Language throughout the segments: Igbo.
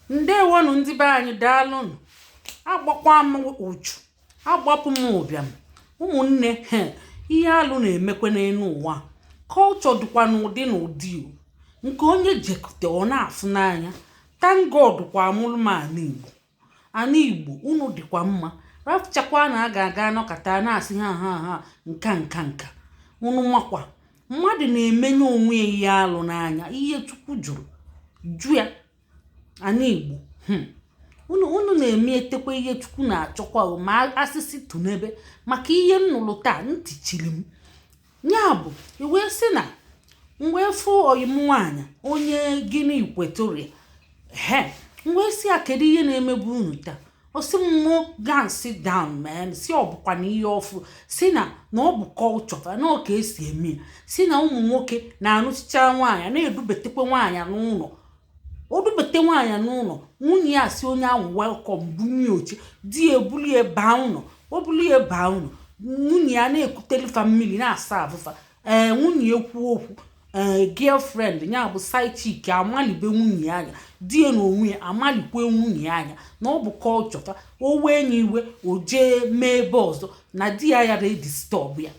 Ndewonụ ndị be anyị, daalụnụ. Agbakwa m ụchụ, agbapụ m ụbịam. Ụmụnne, he ihe alụ na-emekwa n'elu ụwa. Culture dịkwa n'ụdị n'ụdị o. Nke onye jekute ọ na-afụ n'anya. Thank God kwa amụrụ m ana Igbo. Ana Igbo unu dịkwa mma. Rafụchakwa na a ga-aga anọkọta na-asị ha ha ha nka nka nka. Unu makwa mmadụ na-emenye onwe ya ihe alụ n'anya, ihe Chukwu jụrụ jụ ya. Ana Igbo, unu na-eme etekwa ihe Chukwu na-achọkwa o, ma asịsị tụnebe maka ihe m nụrụ taa, ntị chiri m. Ya bụ wee sị na m wee fụ oyi m nwaanyị onye Guinea Equatorial, he m wee sị ya, kedu ihe na-emebu unu taa? Ọ sị m mụ go and sit down, man. Si ọ bụkwa na ihe ọfụ, si na na ọ bụ culture na ọ ka esi eme ya, si na ụmụ nwoke na-anụchicha nwaanyị, na-edubetekwa nwaanyị n'ụlọ. O dubete nwaanyị n'ụlọ, nwunye ya si onye ahụ welcome, bunye oche, di ya ebulie baa ụlọ. O bulie baa ụlọ, nwunye ya na-ekutelifa mmiri, na-asa afụfa. Ee, nwunye ekwu okwu, ee, girlfriend ya bụ side chick amalibe nwunye ya anya, di ya na onwe ya amalikwe nwunye ya anya, na ọ bụ culture fa. O wee nye iwe, o jee mee ebe ọzọ na di ya yara edisturb ya.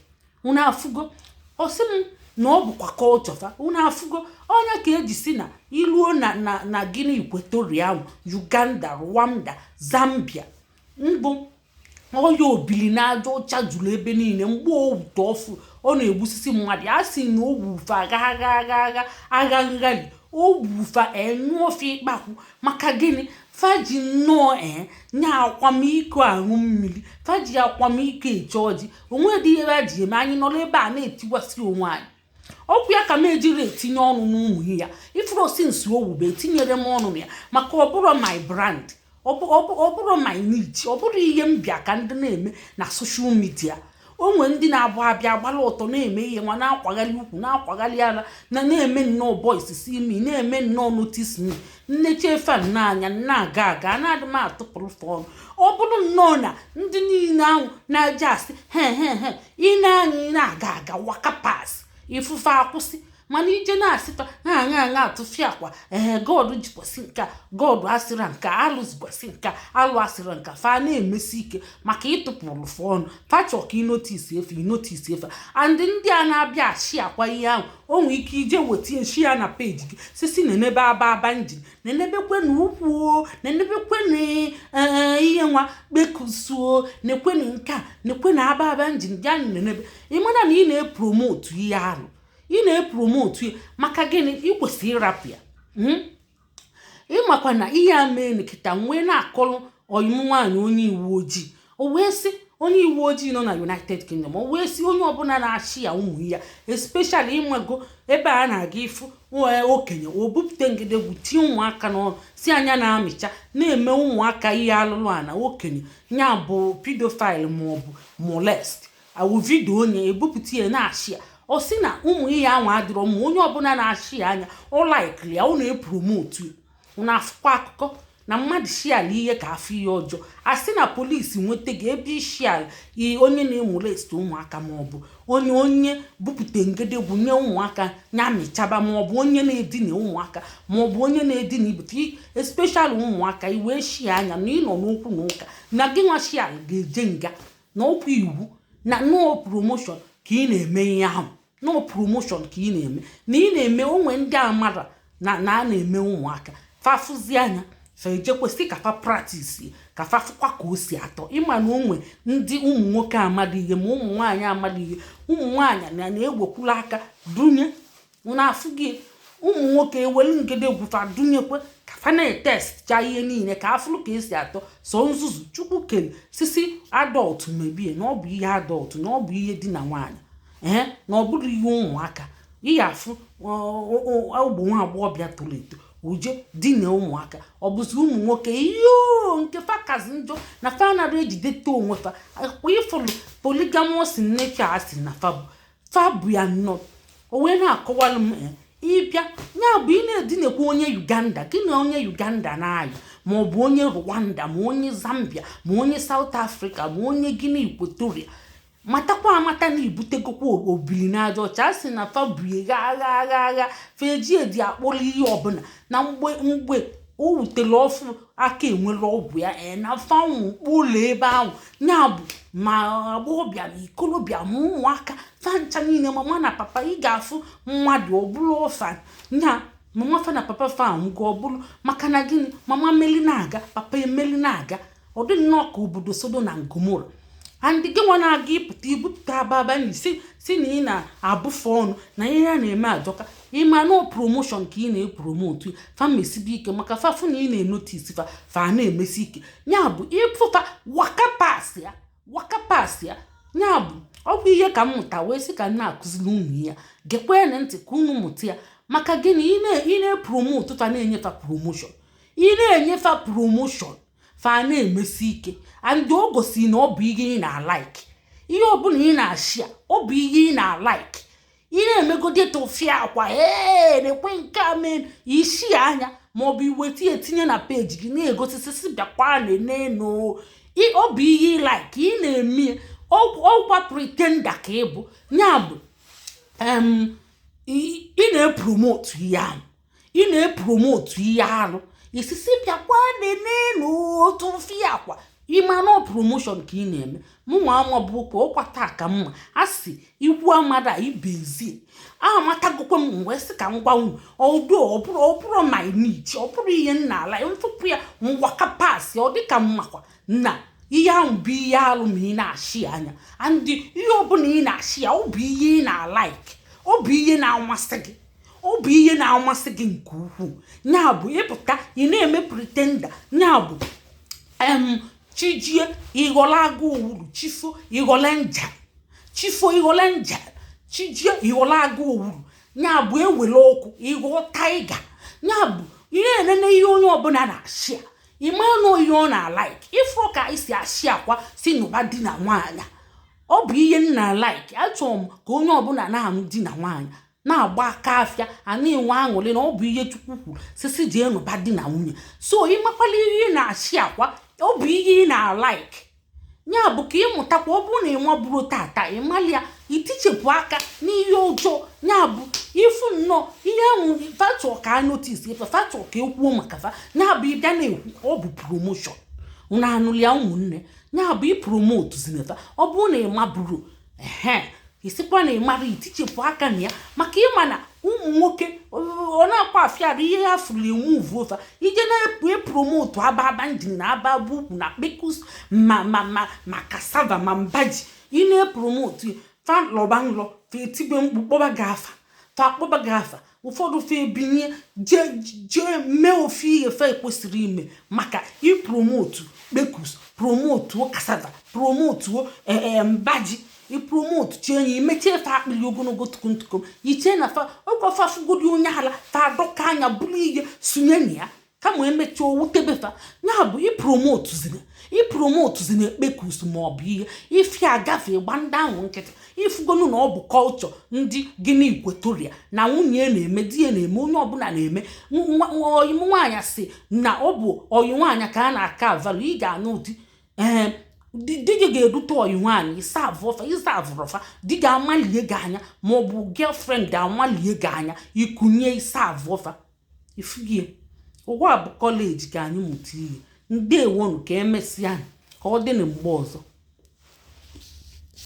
Unu afụgo? Ọ sị m na ọ bụkwa culture fa. Unu afụgo ọnya ka eji si na iluo na Guinea Equatorial ahụ, Uganda, Rwanda, Zambia, mbụ ọya obili na aja ọcha juru ebe niile. Mgbe owute ọfụ ọ na-egbusisi mmadụ, a sị na owufe agha agha agha agha agha nghali owufa enyụọfe ịkpakwu. Maka gịnị? Faji nnọọ ee nya akwamiko aṅụ mmiri, faji akwamiko eche ọjị onwe dị ihe ha ji eme. Anyị nọrọ ebe a na-etiwasị onwe anyị. Ọkwụ ya ka m ejiri etinye ọnụ n'ụmụ ya. Ifuru nsi owube etinyere m ọnụ na ya, maka ọ bụrụ my brand, ọ bụrụ my niche, ọ bụrụ ihe m bịa ka ndị na-eme na social media. O nwee ndị na-abụ abịa agbala ọtọ na-eme ihe nwa, na-akwaghalị ukwu, na-akwaghalị ara, na na-eme nnọọ boys see me, na-eme nnọọ notice me. Nneche efe n'anya na-aga aga, na-adị m atụpụrụ ọnụ. Ọ bụrụ nnọọ na ndị niile ahụ na-aja asị he he he, ị na-anya ị na-aga aga waka pass, ifufe akwụsị. Mana ije na-asịta ha aṅa aṅa atụfịa akwa, ee, God jikwasị nka, God asịra nka, alụzikwasị nka, alụ asịra nka, fa na-emesi ike maka ịtụpụrụ fụ ọnụ. Fa chọ ka ịnotice efe, ịnotice efe. And ndị a na-abịa achị akwa ihe ahụ, o nwee ike ije weta eshi ya na peji gị, sisi na-enebe aba aba njin, na-enebekwe na ukwu o, na-enebekwe na ihe nwa kpekusuo, na-ekwe na nke a, na-ekwe na aba aba njin bịa nenebe. Ị mara na ị na-epromote ihe alụ, ị na-epromote ya. Maka gịnị? Ị kwesịrị ịrapụ ya. Ịmakwa na ihe a mee nkịta nwee na-akọlụ ọyim nwaanyị onye iwu ojii, o wee sị onye iwu ojii nọ na United Kingdom, o wee sị onye ọbụla na-achị ya ụmụ ya, especially ịnwego ebe a na-aga ịfụ okenye, o bupụta ngedegwu tie ụmụaka n'ọnụ, si anya na-amịcha, na-eme ụmụaka ihe alụlụ a na okenye ya bụ pedophile maọbụ molest awụ video, onye ebupụta ya na-achị ya. Ọ sị na ụmụ ihe ahụ adịrọ mma. Onye ọbụla na-achị ya anya, ọ likeiri ya, ọ na-epromote ya. Unu afụkwa akụkọ na mmadụ shiala ihe ka afọ ihe ọjọọ. A sị na polisi nweta gị ebe ishiala onye na-emolest ụmụaka, maọbụ onye bupụta ngedegwu nye ụmụaka ya mịchaba, maọbụ onye na-edina ụmụaka, maọbụ onye na-edina ibute, especially ụmụaka, iwee shie anya na ịnọ n'okwu na ụka na gị nwa shiala ga-eje nga na okwu iwu na no promotion ka ị na-eme ihe ahụ, no promotion ka ị na-eme na ị na-eme onwe ndị amara na a na-eme ụmụaka. Fafụzi anya, fa ejekwesị ka fa practice, ka fa fụkwa ka o si atọ. Ịma na onwe ndị ụmụ nwoke amala ihe, ma ụmụ nwaanyị amala ihe, ụmụ nwaanyị na na-ewekwula aka dunye. Unu afụ gị ụmụ nwoke ewelu ngedegwu fa dunyekwe ka fa na-etestcha ihe niile, ka afụrụ ka esi atọ. So nzuzu Chukwu kere sisi adult mebie na ọ bụ ihe adult, na ọ bụ ihe di na nwaanyị, ee, na ọ bụrụ ihe ụmụaka. Ihe afụ ogbo nwa agbọghọbịa toro eto uje di na ụmụaka, ọ bụzi ụmụ nwoke iyo nke fa kazi njọ na fa anaghị ejideta onwe fa. Akwa ịfụrụ polygamous nature, a sị na fa bụ fa bụ ya nnọọ. O wee na-akọwalụ m, ịbịa ya bụ ị na-edinekwa onye Uganda, gị na onye Uganda na-ayị, ma ọ bụ onye Rwanda, ma onye Zambia, ma onye South Africa, ma onye Guinea Equatorial, matakwa amata na ibutegokwa obili n'aja ọcha. A sị na fa buye gha agha agha agha, fa eji edi akpọrọ ihe ọbụla na mgbe mgbe. O wutere ọfụ aka enwere ọgwụ ya ee na fanwụ ụlọ ebe ahụ. Ya bụ, ma agbọghọbịa ma ikolobịa ma ụmụaka, fancha niile, mama na papa. Ị ga-afụ mmadụ ọbụla ọfa nya mama fa na papa fa anwụgo, ọbụlụ maka na gịnị? Mama meli na-aga, papa emeli na-aga. Ọ dị nnọọ ka obodo Sodo na Gomora. And gị nwa na-aga ịpụta ibupụta ababa na isi si na ị na-abụfe ọnụ na ihe ya na-eme ajọka. Ịma na promotion ka ị na-epromote fa mesibe ike, maka fafụ na ị na-enotice fa, fa na-emesi ike. Ya bụ, ịfụfa, waka pass ya, waka pass ya. Ya bụ, ọ bụ ihe ka m mụta wee sị ka m na-akụziri unu ya. Gekwe na ntị ka unu mụta ya. Maka gịnị? Ị na-epromote fa, na-enyefa promotion, ị na-enyefa promotion, fa na-emesi ike. And o gosi na ọ bụ ihe ị na-alike. Ihe ọbụla ị na-ashare, ọ bụ ihe ị na-alike. Ị na-emegodi tụfịa akwa ee na-ekwe nke a mee isi anya, maọbụ iweta ya etinye na peji gị na-egosisi, bịakwa nenenu. Ọ bụ ihe ị like ị na-eme. Ọkwa pretender ka ị bụ. Ya bụ, ị na-epromote ihe ahụ, ị na-epromote ihe arụ isisi, bịakwa nenenu tụfịa akwa. Ịma na promotion ka ị na-eme. Mụnwa amabụ ka ọkwa taa ka mma a sị ikwu amada ibezie amatagokwe m wee sị ka m gwa unu. Ọdụ ọ bụrụ my niche, ọ bụrụ ihe m na-ala mfụpụ ya ngwaka pass. Ọ dịka mmakwa na ihe ahụ bụ ihe alụ ma ị na-achị anya. And ihe ọbụla ị na-achị ya, ọ bụ ihe ị na-alike, ọ bụ ihe na-amasị gị, ọ bụ ihe na-amasị gị nke ukwuu. Ya bụ, ịpụta ị na-eme pretender. Ya bụ, chijie ịghọla agụ owuru, chifo ịghọla nja, chifo ịghọla nja, chijie ịghọla agụ owuru. Ya bụ, ewere ọkụ ịghọ tiger. Ya bụ, ị na-enene ihe onye ọbụla na-achị a, ịma nọ ihe ọ na-alike. Ịfụrụ ka anyị si achị akwa si n'ụba di na nwaanyị, ọ bụ ihe m na-alike. Achọrọ m ka onye ọbụla na-anụ di na nwaanyị, na-agba aka afịa, a na-enwe aṅụrị na ọ bụ ihe Chukwu kwuru sisi jee nụba di na nwunye. So ịmakwala ihe ị na-achị akwa, ọ bụ ihe ị na-alike. Ya bụ, ka ịmụtakwa, ọ bụrụ na ị nwaburu tata ịmali ya, itichepụ aka n'ihe ọjọọ. Ya bụ, ịfụ nnọọ ihe ahụ fatọ ka a notice ife fatọ ka ekwuo maka fa. Ya bụ, ịbịa na-ekwu, ọ bụ promotion. Unu anụrụ ya, ụmụnne? Ya bụ, ipromote zineta. Ọ bụrụ na ị maburu ehe, isikwa na ị mara, itichepụ aka na ya, maka ịma na ụmụ nwoke ọ na-akwa afịara ihe ha fụrụ enwe ofa ije na-epromote ababa engine na ababa ukwu na kpekus ma ma ma ma cassava ma mbaji. Ị na-epromote fa, lọba nlọ fa, etibe mkpu kpọba gị afa, fa akpọba gị afa. Ụfọdụ fa ebinye jee jee mee ofe ihe fa ekwesịrị ime maka ipromote kpekus, promotuo cassava, promotuo mbaji. Ipromote chie ya, imechie fa akpịrị ogologo tukum ichie na fa ọgwa fa fugodi onye ala fa adọka anya bụrụ ihe sunye na ya kama emechaa owutebe fa. Ya bụ, ipromote ipromotezina ekpekus ma ọ bụ ihe ife agafe gba ndị ahụ nkịtị. Ifugonu na ọ bụ culture ndị Guinea Equatorial na nwunye na-eme, di ya na-eme, onye ọbụla na-eme. Oyi m nwaanyị si na ọ bụ oyi nwaanyị ka a na-aka avalụ. Ị ga-anụ ụdị ee di gị ga-erute oyi nwaanyị ịsa avụfa, ịsa avụrụfa, di gị amalie gị anya ma ọ bụ girlfriend amalie gị anya, ikunye ịsa avụfa ifugie. Ụwa bụ college ka anyị mụta ihe. Ndewonu, ka emesịa, ka ọ dị na mgbe ọzọ.